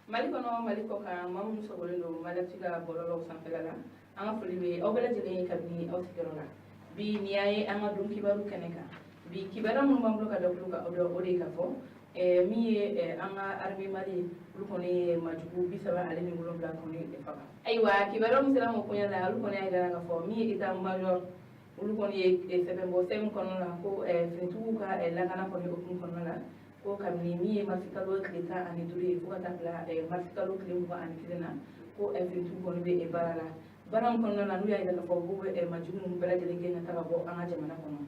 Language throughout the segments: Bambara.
Mali kɔnɔ, Mali kɔ kan, maa minnu sɔgɔlen don Maliactu ka bɔlɔlɔw sanfɛla la, an ka foli bɛ aw bɛɛ lajɛlen ye kabini aw sigiyɔrɔ la. Bi nin y'a ye an ka don kibaru kɛnɛ kan. Bi kibaruya minnu b'an bolo ka da tulo kan aw dɔn, o de ye ka fɔ min ye an ka armée Mali, olu kɔni ye majugu 37 kɔni faga. Ayiwa, kibaruya min sera ma koɲɛ la, olu kɔni y'a jira k'a fɔ min ye état major, olu kɔni ye sɛbɛn bɔ sɛbɛn kɔnɔna la ko finitigiw ka lakana kɔni hukumu kɔnɔna la, ko kabini min ye marisikalo tile 15 ye fo ka taa bila marisikalo tile 21 na, ko finitigiw kɔni bɛ baara la. Baara min kɔnɔna la, n'u y'a jira k'a fɔ k'u bɛ majugu ninnu bɛɛ lajɛlen gɛn ka taa ka bɔ an ka jamana kɔnɔ.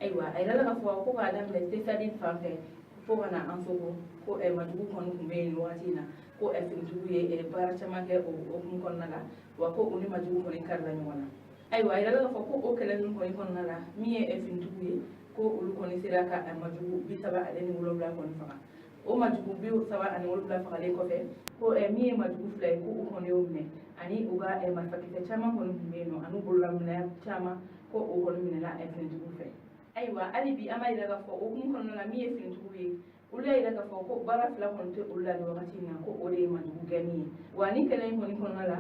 Ayiwa, a yirala k'a fɔ ko k'a daminɛ Tesaliti fan fɛ fo ka na Ansongo, ko majugu kɔni tun bɛ yen nin wagati in na, ko finitigiw ye baara caman kɛ o hukumu kɔnɔna la, wa ko u ni majugu kɔni karila ɲɔgɔn na. Ayiwa, a yirala k'a fɔ ko o kɛlɛ ninnu kɔni kɔnɔna la, min ye finitigiw ye, ko olu kɔni sera ka majugu 37 kɔni faga. O majugu 37 fagalen kɔfɛ, ko min ye majugu fila ye, ko u kɔni y'o minɛ, ani u ka marifakisɛ caman kɔni tun bɛ yen nɔ, ani u bololaminɛ caman, ko o kɔni minɛna finitigiw fɛ. Ayiwa, hali bi an b'a yira k'a fɔ o hukumu kɔnɔna la, min ye finitigiw ye, olu y'a yira k'a fɔ ko baara fila kɔni tɛ olu la nin wagati in na, ko o de ye majugu gɛnni ye. Wa ni kɛlɛ in kɔni kɔnɔna la,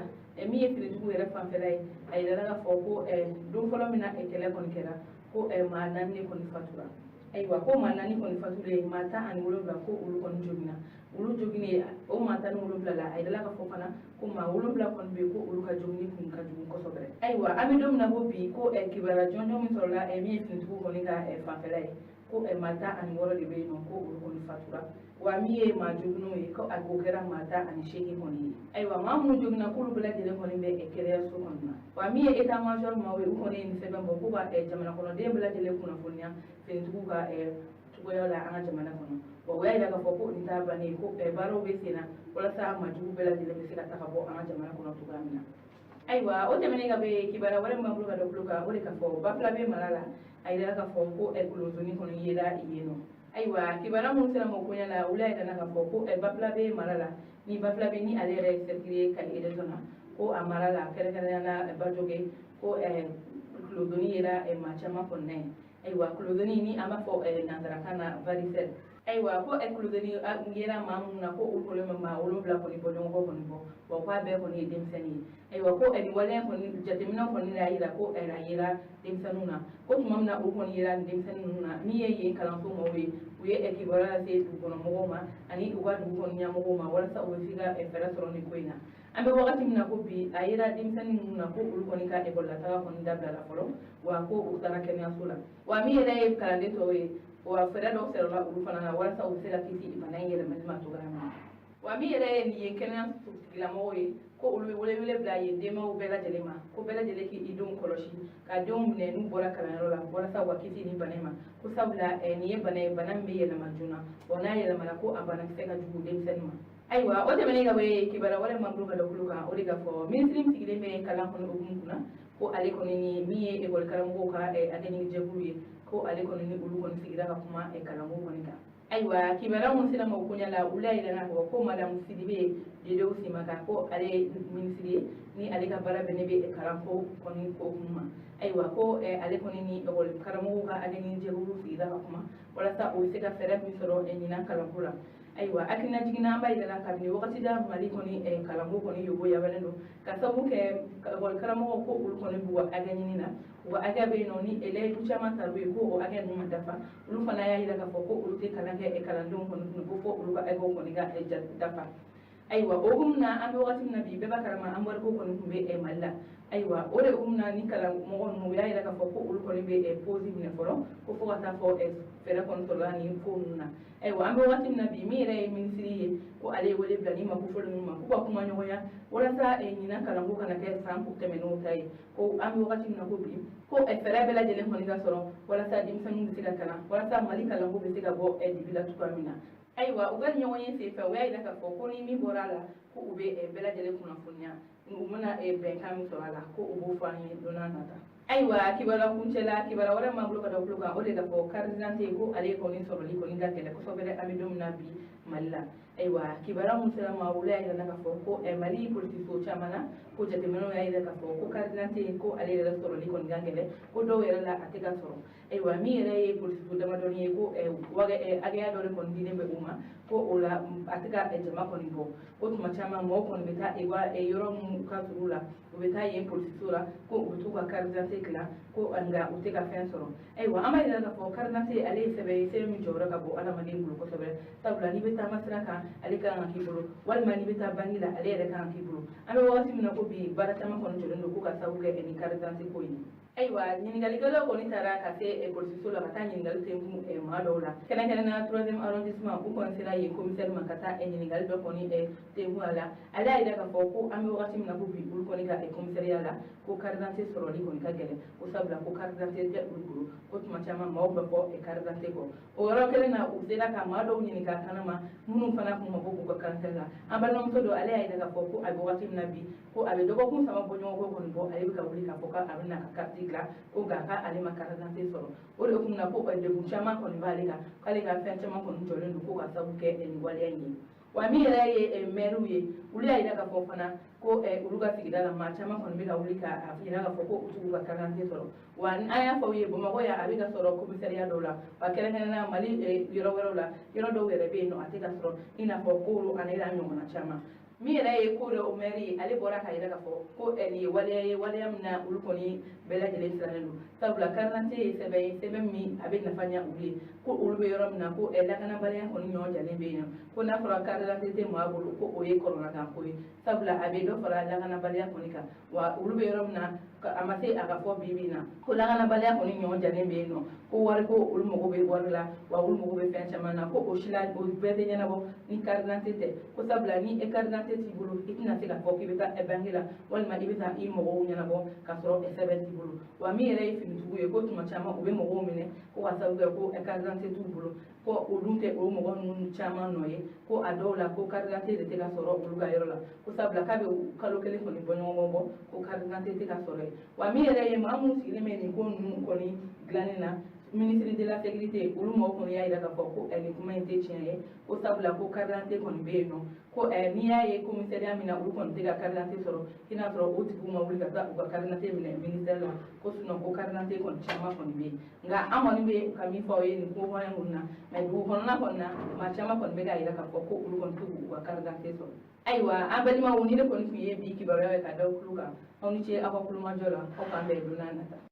min ye finitigiw yɛrɛ fanfɛla ye, a yirala k'a fɔ ko don fɔlɔ min na kɛlɛ kɔni kɛra, ko maa naani de kɔni fatura. Ayiwa, ko maa naani kɔni fatulen, maa 17, ko olu kɔni joginna. Olu joginnen, o maa 17 la, a yirala k'a fɔ fana ko maa wolonwula kɔni bɛ yen, ko olu ka joginni kun ka jugu kosɛbɛ. Ayiwa, an bɛ don min na ko bi, ko kibaruya jɔnjɔn min sɔrɔla, min ye finitigiw kɔni ka fanfɛla ye, ko maa 16 de bɛ yen nɔ, ko olu kɔni fatura. Wa min ye maa joginnenw ye, ko a ko kɛra maa 18 kɔni ye. Ayiwa, maa minnu joginna, k'olu bɛɛ lajɛlen kɔni bɛ kɛnɛyaso kɔni na. Wa min ye état major maaw ye, u kɔni ye nin sɛbɛn bɔ k'u ka jamana kɔnɔden bɛɛ lajɛlen kunnafoniya finitigiw ka cogoya la an ka jamana kɔnɔ. Wa u y'a jira k'a fɔ ko nin t'a bannen ye, ko baaraw bɛ sen na walasa majugu bɛɛ lajɛlen bɛ se ka ta ka bɔ an ka jamana kɔnɔ cogoya min na. Ayiwa, o tɛmɛnen ka bɔ yen, kibaruya wɛrɛ min b'an bolo ka da tulo kan, o de k'a fɔ Bafulabe mara la, a yirala k'a fɔ ko kulozoni kɔni yera yen nɔ. Ayiwa, kibaruya minnu sera ma koɲɛ la, olu y'a yira k'a fɔ ko Bafulabe mara la, ni Bafulabe ni ale yɛrɛ ye cercle ye Kayi région na, ko a mara la, kɛrɛnkɛrɛnnenya la Bajoge, ko kulozoni yera maa caman kɔni na yen. Ayiwa, kulozoni ni an b'a fɔ nansarakan na varicelle. Ayiwa, ko kulozoni yera maa minnu na, ko olu kɔni bɛ maa wolonwula kɔni bɔ ɲɔgɔn kɔ kɔni bɔ, wa k'a bɛɛ kɔni ye denmisɛnnin ye. Ayiwa, ko nin waleya kɔni jateminɛ kɔni y'a jira ko a yera denmisɛnninw na, ko tuma min na olu kɔni yera denmisɛnnin ninnu na, min ye yen kalanso maaw ye, u ye kibaruya lase dugukɔnɔmɔgɔw ma ani u ka dugu kɔni ɲɛmɔgɔw ma, walasa u bɛ se ka fɛɛrɛ sɔrɔ nin ko in na. An bɛ wagati min na ko bi, a yera denmisɛnnin ninnu na ko olu kɔni ka ekɔli la taga kɔni dabilala fɔlɔ, wa ko u taara kɛnɛyaso la. Wa min yɛrɛ ye kalanden tɔw ye, wa fɛɛrɛ dɔw sɔrɔla olu fana na walasa u bɛ se ka kisi bana in yɛlɛmali ma cogoya min na. Wa min yɛrɛ ye nin ye kɛnɛya tigilamɔgɔw ye, ko olu bɛ welewele bila yen denbaw bɛɛ lajɛlen ma, ko bɛɛ lajɛlen k'i denw kɔlɔsi, ka denw minɛ n'u bɔra kalanyɔrɔ la, walasa u ka kisi nin bana in ma, ko sabula nin ye bana ye, bana min bɛ yɛlɛma joona, wa n'a yɛlɛmana, ko a banakisɛ ka jugu denmisɛnnin ma. Ayiwa, o tɛmɛnen ka bɔ yen, kibaruya wɛrɛ min b'an bolo ka da tulo kan, o de k'a fɔ minisiri min sigilen bɛ kalan kɔni hukumu kunna, ko ale kɔni ni min ye ekɔli karamɔgɔw ka hakɛɲini jɛkulu ye, ko ale kɔni ni olu kɔni sigira ka kuma kalanko kɔni kan. Ayiwa, kibaruya minnu sera ma o koɲɛ la, olu y'a yira k'a fɔ ko madamu Sidibe Dedew Simaka, ko ale ye minisiri ye ni ale ka baara bɛnnen bɛ kalanko kɔni ko kun ma. Ayiwa, ko ale kɔni ni ekɔli karamɔgɔw ka hakɛɲini jɛkulu sigira ka kuma walasa u bɛ se ka fɛɛrɛ min sɔrɔ ɲinan kalanko la. Ayiwa, hakilina jiginna, an b'a yira la kabini wagati da Mali kɔni kalanko kɔni yobo yabalen don, ka sababu kɛ ekɔli karamɔgɔw ko olu kɔni b'u ka hakɛ ɲini na. U ka hakɛ bɛ yen nɔ ni layidu caman tar'u ye, ko o hakɛ ninnu ma dafa. Olu fana y'a yira k'a fɔ ko olu tɛ kalan kɛ kalandenw kɔni kun, ko fo olu ka hakɛw kɔni ka dafa. Ayiwa, o hukumu na, an bɛ wagati min na bi, bɛɛ b'a kalama an wariko kɔni tun bɛ Mali la. Ayiwa, o de hukumu na, ni kalanmɔgɔ ninnu, u y'a yira k'a fɔ ko olu kɔni bɛ pause minɛ fɔlɔ, ko fo ka taa fɔ fɛɛrɛ kɔni sɔrɔla nin ko ninnu na. Ayiwa, an bɛ wagati min na bi, min yɛrɛ ye minisiri ye, ko ale ye wele bila ni ma kofɔlen ninnu ma, k'u ka kuma ɲɔgɔnya walasa ɲinan kalanko kana kɛ san tɛmɛnenw ta ye. Ko an bɛ wagati min na ko bi, ko fɛɛrɛ bɛɛ lajɛlen kɔni ka sɔrɔ walasa denmisɛnninw bɛ se ka kalan, walasa Mali kalanko bɛ se ka bɔ dibi la cogoya min na. Ayiwa, u ka ɲɔgɔn ye senfɛ, u y'a yira k'a fɔ ko ni min bɔra a la, ko u bɛ bɛɛ lajɛlen kunnafoniya, u bɛna bɛnkan min sɔrɔ a la, ko u b'o fɔ an ye don n'a nata. Ayiwa, kibaruya kuncɛ la, kibaruya wɛrɛ m'an bolo ka da tulo kan, o de k'a fɔ carte d'identité, ko ale kɔni sɔrɔli kɔni ka gɛlɛn kosɛbɛ an bɛ don min na bi Mali la. Ayiwa, kibaruya min sera ma, olu y'a yira k'a fɔ ko Mali polisiso caman na, ko jateminɛw y'a yira k'a fɔ ko carte d'identité, ko ale yɛrɛ sɔrɔli kɔni ka gɛlɛn, ko dɔw yɛrɛ la a tɛ ka sɔrɔ. Ayiwa, min yɛrɛ ye polisiso damadɔni ye, ko hakɛya dɔ de kɔni dilen bɛ u ma, ko o la a tɛ ka jama kɔni bɔ, ko tuma caman mɔgɔw kɔni bɛ taa yɔrɔ minnu ka surun la, u bɛ taa yen polisiso la, ko u bɛ t'u ka carte d'identité dilan, ko nka u tɛ ka fɛn sɔrɔ. Ayiwa, an b'a yira k'a fɔ carte d'identité, ale ye sɛbɛn ye, sɛbɛn min jɔyɔrɔ ka bon adamaden bolo kosɛbɛ, sabula n'i bɛ taama sira kan, ale kan ka k'i bolo, walima n'i bɛ taa banki la, ale yɛrɛ kan ka k'i bolo. An bɛ wagati min na ko bi, baara caman kɔni jɔlen don ko ka sababu kɛ ni carte d'identité ko ye. Ayiwa, ɲininkalikɛlaw kɔni taara ka se polisiso la ka taa ɲininkali tɛnkun maa dɔw la, kɛrɛnkɛrɛnnenya troisième arrondissement. U kɔni sera yen commissaire ma ka taa ɲininkali dɔ kɔni tɛnkun a la. Ale y'a yira k'a fɔ ko an bɛ wagati min na ko bi, olu kɔni ka commissariat la, ko carte d'identité sɔrɔli kɔni ka gɛlɛn, ko sabula ko carte d'identité tɛ olu bolo, ko tuma caman maaw bɛ bɔ carte d'identité kɔ. O yɔrɔ kelen na, u sera ka maa dɔw ɲininka kana ma minnu fana kun mako b'u ka carte la. An balimamuso dɔ, ale y'a yira k'a fɔ ko a bɛ wagati min na bi, ko a bɛ dɔgɔkun 3 bɔ ɲɔgɔn kɔ kɔni bɔ, ale bɛ ka wuli k'a fɔ k'a bɛna ka carte dilan, ko nka k'ale ma carte d'identité sɔrɔ. O de kun na ko degun caman kɔni b'ale kan, k'ale ka fɛn caman kɔni jɔlen don ko ka sababu kɛ nin waleya in ye. Wa min yɛrɛ ye mɛriw ye, olu y'a yira k'a fɔ fana ko olu ka sigida la, maa caman kɔni bɛ ka wuli k'a yira k'a fɔ ko u t'u ka carte d'identité sɔrɔ. Wa an y'a fɔ aw ye, Bamakɔ yan, a bɛ ka sɔrɔ commissariat dɔw la, wa kɛrɛnkɛrɛnnenya Mali yɔrɔ wɛrɛw la, yɔrɔ dɔw yɛrɛ bɛ yen nɔ, a tɛ ka sɔrɔ, i n'a fɔ Koro ani n'a ɲɔgɔnna caman. Min yɛrɛ ye ko dɔ mɛri ye, ale bɔra k'a yira k'a fɔ ko nin ye waleya ye, waleya min na olu kɔni bɛɛ lajɛlen sirannen don, sabula carte d'identité ye sɛbɛn ye, sɛbɛn min a bɛ nafa ɲɛ olu ye, ko olu bɛ yɔrɔ min na, ko lakanabaliya kɔni ɲɔgɔn jalen bɛ yen nɔ, ko n'a fɔra carte d'identité tɛ maa bolo, ko o ye kɔrɔlakan ko ye, sabula a bɛ dɔ fara lakanabaliya kɔni kan. Wa olu bɛ yɔrɔ min na, a ma se a ka fɔ bi bi in na ko lakanabaliya kɔni ɲɔgɔn jalen bɛ yen nɔ, ko wari ko olu mago bɛ wari la, wa olu mago bɛ fɛn caman na, ko o si la o bɛɛ tɛ ɲɛnabɔ ni carte d'identité tɛ, ko sabula ni e carte d'identité t'i bolo, i tɛna se k'a fɔ k'i bɛ taa banque la walima i bɛ taa i mɔgɔw ɲɛnabɔ k'a sɔrɔ sɛbɛn t'i bolo. Wa min yɛrɛ ye finitigiw ye, ko tuma caman u bɛ mɔgɔw minɛ ko ka sababu kɛ ko carte d'identité t'u bolo, ko olu tɛ o mɔgɔ ninnu caman nɔ ye, ko a dɔw la ko carte d'identité de tɛ ka sɔrɔ olu ka yɔrɔ la, ko sabula k'a bɛ kalo 1 kɔni bɔ ɲɔgɔn bɔ, ko carte d'identité tɛ ka sɔrɔ yen. Wa min yɛrɛ ye maa minnu sigilen bɛ nin ko ninnu kɔni dilanni na, ministre de la sécurité, olu mɔgɔw kɔni y'a yira k'a fɔ ko nin kuma in tɛ tiɲɛ ye, ko sabula ko carte d'identité kɔni bɛ yen nɔ, ko n'i y'a ye commissariat min na olu kɔni tɛ ka carte d'identité sɔrɔ, i n'a sɔrɔ o tigiw ma wuli ka taa u ka carte d'identité minɛ ministère la, ko sinon ko carte d'identité kɔni caman kɔni bɛ yen. Nka an kɔni bɛ ka min fɔ aw ye nin ko kɔnɔ in kɔni na, mais dugu kɔnɔna kɔni na, maa caman kɔni bɛ k'a yira k'a fɔ ko olu kɔni t'u ka carte d'identité sɔrɔ. Ayiwa, an balimaw, ni ne kɔni tun ye bi kibaruya ye ka da tulo kan. Aw ni ce aw ka kulomajɔ la. Aw k'an bɛn don n'a nata.